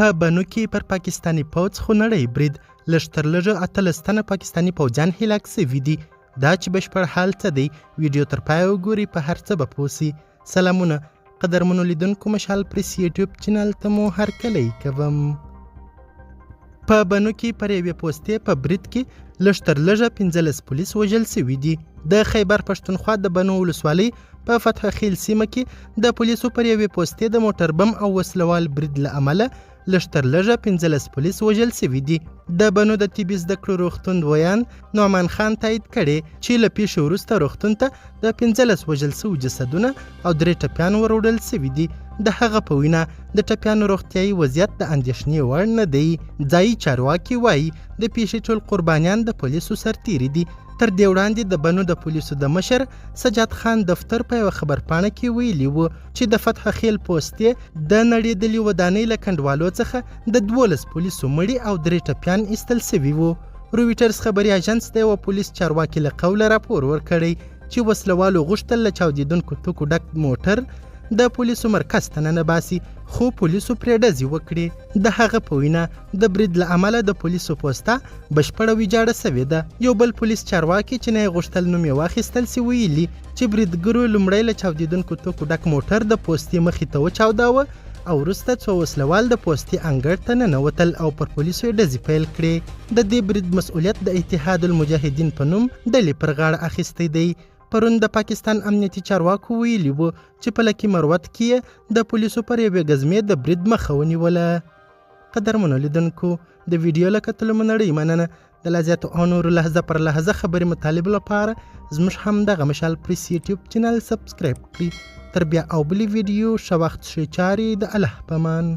په بنو کې پر پاکستاني پوځ خونړی برید، لږ تر لږه 18 تنه پاکستاني پوځیان هلاک شوي دي. دا چې بشپړ حال څه دی، ویډیو تر پایه وګورئ، په هر څه به پوه شئ. سلامونه قدرمنو لیدونکو، مشال پریس یوټیوب چینل ته مو هرکلی کوم. په بنو کې پر یوې پوستې په برید کې لږ تر لږه 15 پولیس وژل شوي دي. د خیبر پښتونخوا د بنو ولسوالۍ په فتح خیل سیمه کې د پولیسو پر یوې پوستې د موټر بم او وسلوال برید له امله لږ تر لږه 15 پولیس وژل شوي دي. د بنو د طبي زده کړو روغتون ویاند نعمان خان تایید کړې چې له پیښې وروسته روغتون ته د 15 وژل شوو جسدونه او درې ټپیان وروړل شوي دي. د هغه په وینا د ټپیانو روغتیایي وضعیت د اندېښنې وړ نه دی. ځایي چارواکي وایي د پیښې ټول قربانیان د پولیسو سرتیري دي. تر دې وړاندې د بنو د پولیسو د مشر سجاد خان دفتر په یوه خبرپاڼه کې ویلي وو چې د فتح خیل پوستې د نړېدلې ودانۍ له کنډوالو څخه د 12 پولیسو مړي او درې ټپیان ایستل شوي وو. رویټرز خبري اژانس د یوه پولیس چارواکي له قوله راپور ورکړی چې وسلوالو غوښتل له چاودېدونکو توکو ډک موټر د پولیسو مرکز ته ننباسي، خو پولیسو پرې ډزې وکړې. د هغه په وینا د برید له امله د پولیسو پوسته بشپړه ویجاړه شوې ده. یو بل پولیس چارواکي چې نه یې غوښتل نوم یې واخیستل سي ویلي چې بریدګرو لومړی له چاودېدونکو توکو ډک موټر د پوستې مخې ته وچاوداوه او وروسته څو وسلوال د پوستې انګړ ته ننوتل او پر پولیسو یې ډزې پیل کړې. د دې برید مسؤلیت د اتحاد المجاهدین په نوم ډلې پر غاړه اخیستی دی. پرون د پاکستان امنیتي چارواکو ویلي وو چې په لکي مروت کې یې د پولیسو پر یوې ګزمې د برید مخه ونیوله. قدرمنو لیدونکو، د ویډیو له کتلو مو نړۍ مننه. د لا زیاتو او نورو لحظه پر لحظه خبري مطالبو لپاره زموږ همدغه مشال پریس یوټیوب چینل سبسکرایب کړئ. تر بیا او بلې ویډیو، ښه وخت، ښې چارې، د الله په امان.